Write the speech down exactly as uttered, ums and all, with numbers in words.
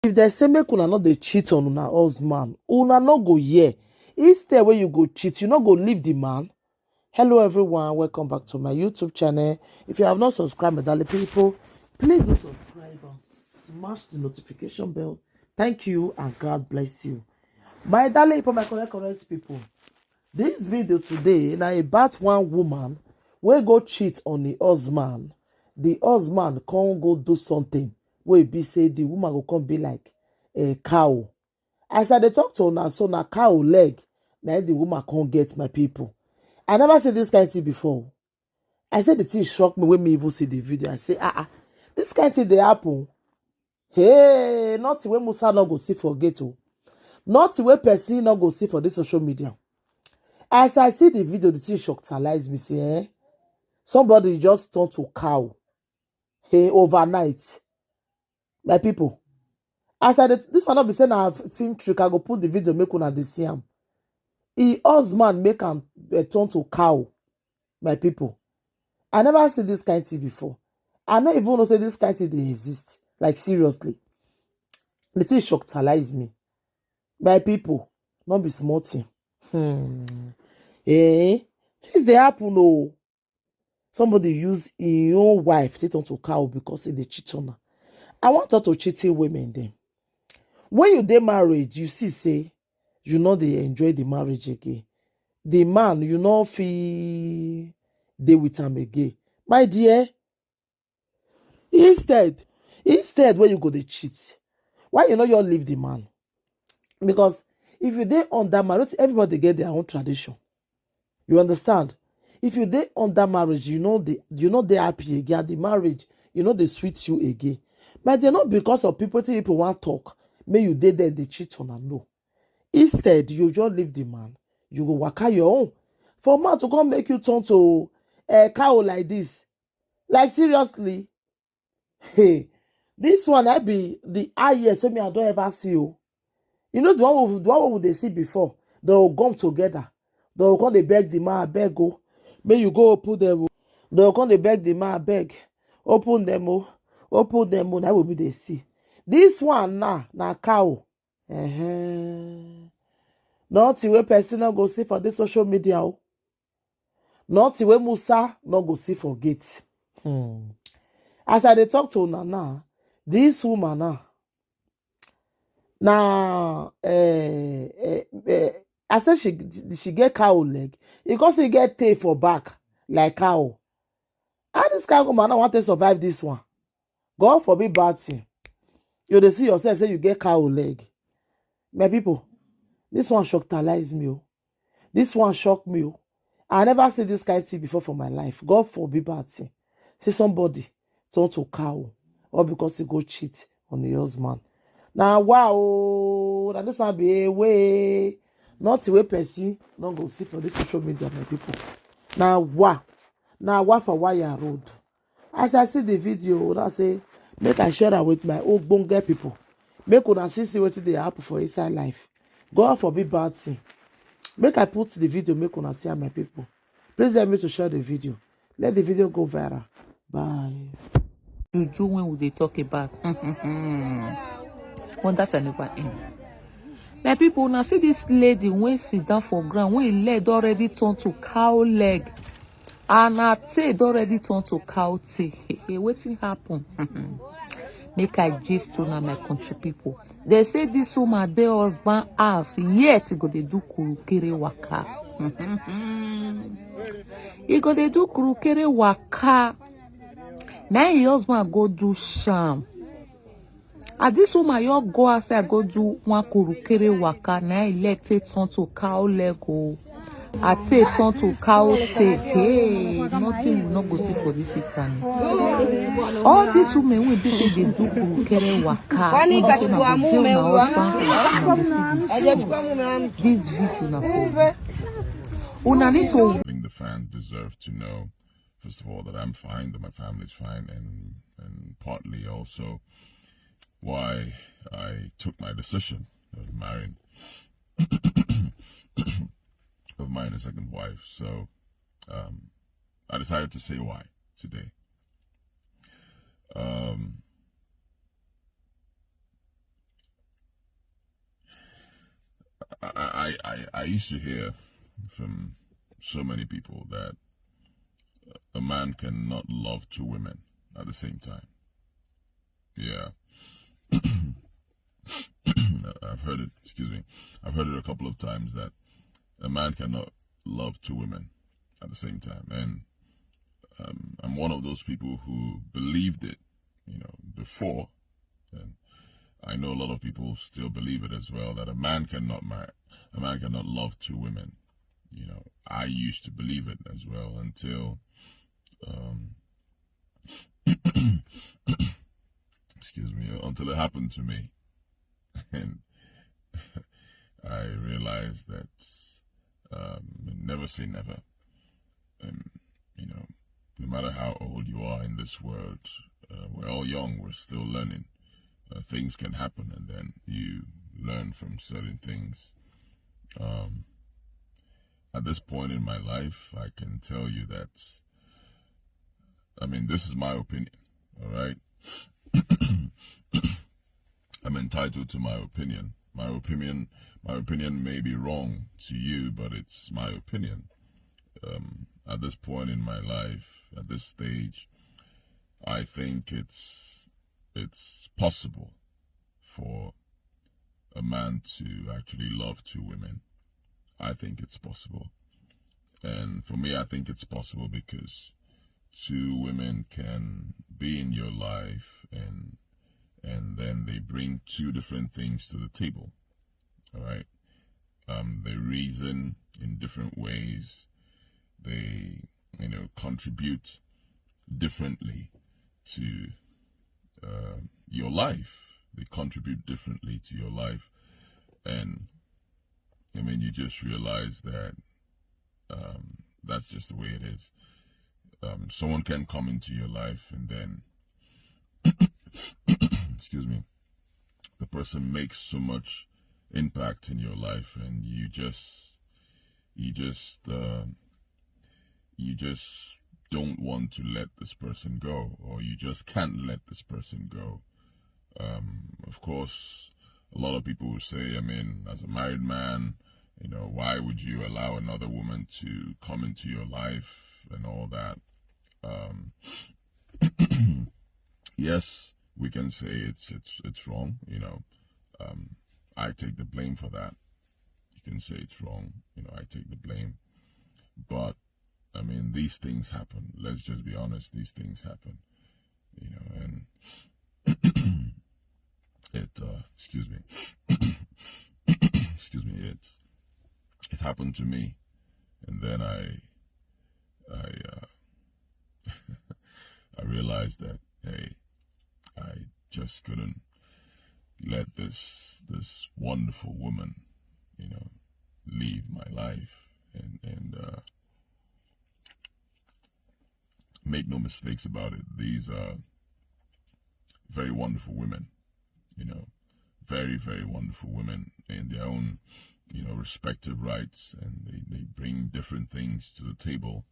If they say make una no dey cheat on una husband, una no go hear. Instead wey you go cheat, you no go leave the man. Hello everyone, welcome back to my YouTube channel. If you have not subscribed, my darling people, please do subscribe and smash the notification bell. Thank you and God bless you. My darling people, my correct, correct people, this video today na about one woman wey go cheat on the husband. The husband come go do something wey be say the woman go come be like a cow. As I dey talk to una so, na cow leg na the woman come get, my people. I never see this kind thing before. I say the thing shock me when me even see the video. I say, ah, ah, this kind thing dey happen. Hey, nothing wey Musa no go see for gate o. Nothing wey person no go see for this social media. As I see the video, the thing shockalize me. Say, eh? Somebody just turn to cow. Hey, overnight. My people. As I dey, this one no be say na f-, film trick, I go put the video make una dey see am. E husband make am, eh, turn to cow. My people. I never see this kind thing before. I no even know say this kind thing dey exist. Like, seriously. The thing shockalize me. My people, no be small thing. Hmm. Eh? Things dey happen o. Somebody use im own wife take turn to cow because e dey cheat on her. I wan talk to cheating women dem. When you dey married, you see say you no dey enjoy the marriage again. The man, you no fit dey with am again. My dear, instead, instead wey you go dey cheat, why you no just leave the man? Because if you dey under marriage, everybody get their own tradition. You understand? If you dey under marriage, you no dey, you no dey happy again. The marriage, you no dey sweet you again. But they not because of people, thing people want talk, make you dey there dey cheat on am, no. Instead, you just leave the man, you go waka your own. For man to come make you turn to a cow like this. Like, seriously. Hey, this one I be the highest wey me I don ever see o. You know the one we, the one we dey see before. They go come together. They go come dey beg the man, beg o. Make you go open them o. They go come dey beg the man, beg. Open them o. Open them o. That will be the see. This one now, na cow. Uh-huh. Nothing wey person no go see for this social media o. Nothing wey Musa no go see for gate. Hmm. As I dey talk to una now, this woman now, na, eh, eh, eh, I say she, she get cow leg. E come say e get tail for back like cow. How this kind woman now want to survive this one? God forbid bad thing. You dey see yourself say you get cow leg. My people, this one shockalize me o. This one shock me o. I never see this kind thing before for my life. God forbid bad thing. See somebody turn to cow, all because he go cheat on the husband. Na wa o, na this one be a way. Nothing wey person no go see for this social media, my people. Na wa, na wa for wire road. As I see the video, I say make I share am with my ogbonge people. Make una see, see wetin dey happen for inside life. God forbid bad thing. Make I put the video, make una see am, my people. Please help me to share the video. Let the video go viral. Bye. Juju when we dey talk about. Wonder I never end. My people, now see this lady when sit down for ground, when leg already turn to cow leg, and her tail don already turn to cow tail. Wetin happen? Make I gist una, my country people. They say this woman dey husband house, yet e go dey do kurukere waka. E go dey do kurukere waka. Na im husband go do sham. As this woman, you go outside, go do one kurukere waka, na im leg take turn to cow leg o. Her tail turn to cow tail. Hey, nothing we no go see for this internet. All these women wey be say dey do kurukere waka, wey be say na go dey una husband house, una go see this video. This video na for una. Una need to. I think the fans deserve to know, first of all, that I'm fine, that my family's fine, and, and partly also why I took my decision of marrying, of marrying a second wife. So, um, I decided to say why today. Um, I, I used to hear from so many people that a man cannot love two women at the same time. Yeah. I've heard it, excuse me. I've heard it a couple of times that a man cannot love two women at the same time. And um, I'm one of those people who believed it, you know, before. And I know a lot of people still believe it as well, that a man cannot marry, a man cannot love two women. You know, I used to believe it as well until, um, excuse me, until it happened to me. And I realized that, um, never say never. Um, you know, no matter how old you are in this world, uh, we're all young, we're still learning. Uh, things can happen, and then you learn from certain things. Um, at this point in my life, I can tell you that, I mean, this is my opinion, all right? I'm entitled to my opinion. My opinion, my opinion may be wrong to you, but it's my opinion. Um, at this point in my life, at this stage, I think it's it's possible for a man to actually love two women. I think it's possible. And for me, I think it's possible because two women can be in your life and and then they bring two different things to the table. All right. Um, they reason in different ways. They, you know, contribute differently to uh, your life. They contribute differently to your life. And I mean, you just realize that um, that's just the way it is. Um, someone can come into your life and then, excuse me, the person makes so much impact in your life, and you just, you just, uh, you just don't want to let this person go, or you just can't let this person go. Um, of course, a lot of people will say, I mean, as a married man, you know, why would you allow another woman to come into your life and all that? Um, yes, we can say it's it's it's wrong. You know, um, I take the blame for that. You can say it's wrong. You know, I take the blame. But I mean, these things happen. Let's just be honest. These things happen. You know, and it uh, excuse me, excuse me, it's it happened to me, and then I I uh, I realized that, hey, I just couldn't let this this wonderful woman, you know, leave my life, and and uh, make no mistakes about it. These are very wonderful women, you know, very, very wonderful women in their own, you know, respective rights, and they, they bring different things to the table.